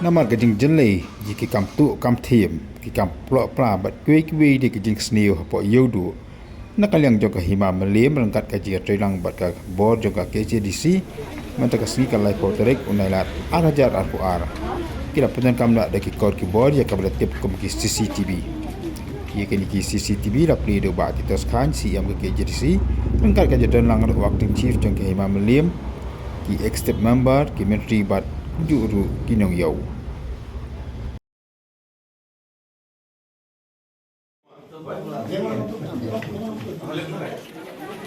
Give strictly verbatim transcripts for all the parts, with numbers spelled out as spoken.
Namar ka jingjyllei jong ki kam tuh kam thiem, ki kam ploh pla bad kiwei kiwei de ki jingsniew hapoh Ïewduh, na ka liang jong ka Hima Mylliem ryngkat ka jingïatreilang bad ka bor jong ka K H A D C, mynta ka sngi ka laiphew tarik u Nailar ar hajar arphew ar, ki la pyndonkam da ki kor ki bor ïa kaba la tip kum ki C C T V. Ïa kine ki C C T V la plie da u Bah Titos Chyne, C E M ka K H A D C, ryngkat ka jingdon lang ruh u Acting Chief jong ka Hima Mylliem, ki Executive Member, ki Myntri bad kumjuh ruh ki nongïaw.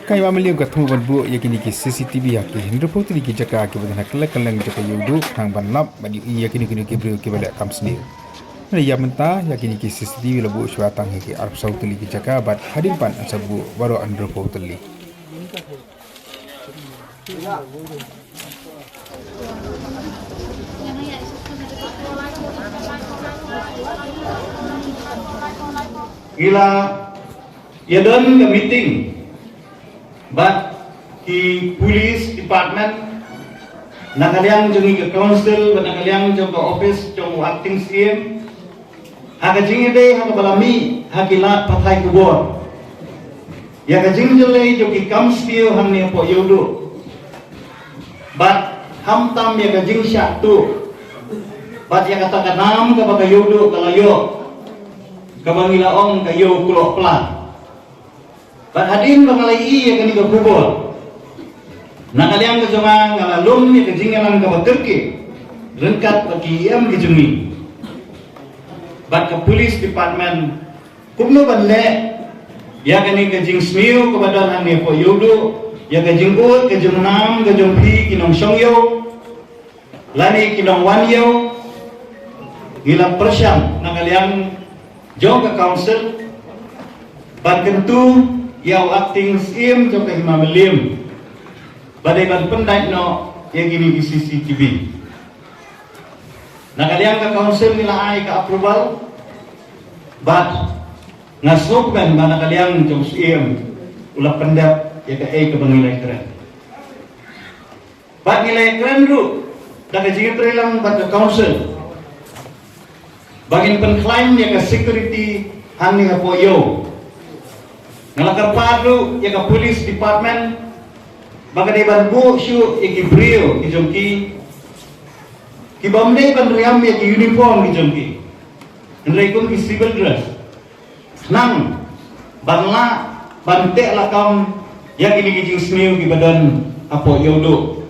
Ka Hima Mylliem ka thmu ban buh ïa kine ki C C T V ha ki hynriewphew tylli ki jaka kiba don ha kylleng kylleng jong ka Ïewduh, khnang ban lap bad ïohi ïa kino kino ki briew kiba leh kam sniew. Hynrei ïa mynta ïa kine ki C C T V la buh shuwa tang ha ki arphew saw tylli ki jaka bad hadien pat yn sa buh baroh hynriewphew tylli. Ngi la ïadon ka meeting bad ki police department, na ka liang jong ngi ka council bad na ka liang jong ka office jong u acting C E M, ha ka jingïadei ha kaba la mih ha ki lad pathai khubor ïa ka jingjyllei jong ki kam sniew hangne hapoh Ïewduh, bad khamtam ïa ka jingshah tuh bad ïa kata ka nam kaba ka Ïewduh ka la ïoh, kaba ngi la ong ka ïew kloh pla. Bad hadien ba nga la ïohi ïa kane ka khubor, na ka liang ka jong nga nga la lum ïa ka jingïalang kaba kyrkieh ryngkat bad ki E M ki jong ngi bad ka police department, kumno ban leh ïa kane ka jingsniew kaba don hangne hapoh Ïewduh, ïa ka jingud ka jingnam ka jong phi ki nongshong ïew lane ki nongwan ïew. Ngi la pyrshang na ka liang jong ka council ban kyntu ïa u acting C E M jong ka Hima Mylliem ba dei ban pyndait noh ïa kine ki C C T V. Na ka liang ka council ngi la ai ka approval, bad nga sngewkmen ba na ka liang jong C E M u la pyndep ïa kaei kaba ngi la ïakren. Bad ngi la ïakren ruh da ka jingïatreilang bad ka council ba ngin pynkhlaiñ ïa ka security hangne hapoh Ïew. Nga la kyrpad ruh ïa ka police department ba ka dei ban buh shuh ïa ki briew ki jong ki, ki bym dei ban riam ïa ki uniform ki jong ki, hynrei kum ki civil dress, khnang ban lah ban teh lakam ïa kine ki jingsniew kiba don hapoh Ïewduh.